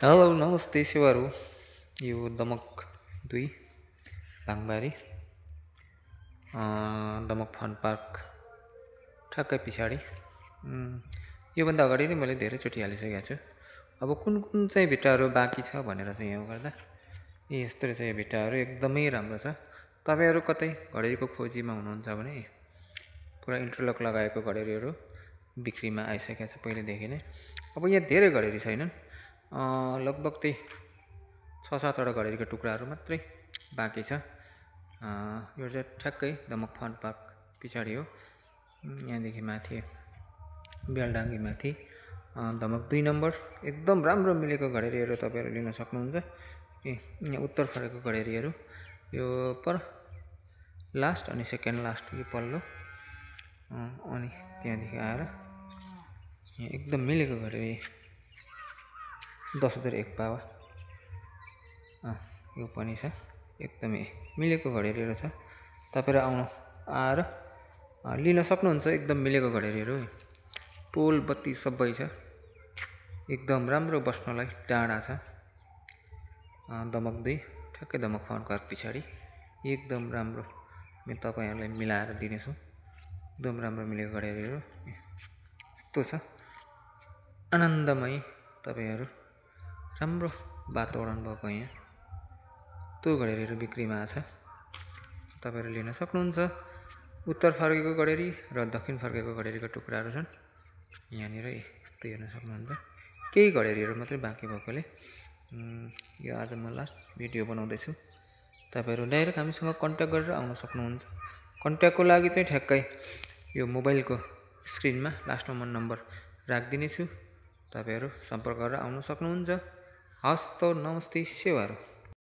Hello नमस्ते सेवाहरू। यो दमक 2 भाङबारी दमक फन पार्क ठ्याक्कै पछाडि। योभन्दा अगाडि नै मैले धेरैचोटि हालिसकेको छु। अब कुन कुन चाहिँ भिट्टाहरू बाँकी छ भनेर चाहिँ यहाँ गर्दा यस्तो रहेछ। यो भिट्टाहरू एकदमै राम्रो छ। तपाईँहरू कतै घडेरीको खोजीमा हुनुहुन्छ भने पुरा इन्टरलक लगाएको घडेरीहरू बिक्रीमा आइसकेको छ पहिलेदेखि नै। अब यहाँ धेरै घडेरी छैनन्, लगभग त्यही 6-7वटा घडेरीको टुक्राहरू मात्रै बाँकी छ। यो चाहिँ ठ्याक्कै दमक फन पार्क पछाडि हो। यहाँदेखि माथि बेलडाङ्गी माथि दमक 2 नम्बर एकदम राम्रो मिलेको घडेरीहरू तपाईँहरू लिन सक्नुहुन्छ। यहाँ उत्तर फरेको घडेरीहरू यो पर लास्ट अनि सेकेन्ड लास्ट यो पल्लो, अनि त्यहाँदेखि आएर यहाँ एकदम मिलेको घडेरी 10,001 पावा यो पनि छ। एकदमै मिलेको घडेरीहरू छ, तपाईँहरू आएर लिन सक्नुहुन्छ। एकदम मिलेको घडेरीहरू, पोल बत्ती सबै छ, एकदम राम्रो बस्नलाई डाँडा छ। दमक 2 ठ्याक्कै दमक फन पार्क पछाडि एकदम राम्रो म तपाईँहरूलाई मिलाएर दिनेछु। एकदम राम्रो मिलेको घडेरीहरू यस्तो छ, आनन्दमय। तपाईँहरू राम्रो वातावरण भएको यहाँ त्यो घडेरीहरू बिक्रीमा छ, तपाईँहरू लिन सक्नुहुन्छ। उत्तर फर्केको घडेरी र दक्षिण फर्केको घडेरीको टुक्राहरू छन् यहाँनिर। यस्तो हेर्न सक्नुहुन्छ। केही घडेरीहरू मात्रै बाँकी भएकोले यो आज म लास्ट भिडियो बनाउँदैछु। तपाईँहरू डाइरेक्ट हामीसँग कन्ट्याक्ट गरेर आउन सक्नुहुन्छ। कन्ट्याक्टको लागि चाहिँ ठ्याक्कै यो मोबाइलको स्क्रिनमा लास्टमा म नम्बर राखिदिनेछु, तपाईँहरू सम्पर्क गरेर आउन सक्नुहुन्छ। हस्त नमस्ते सेवाहरू।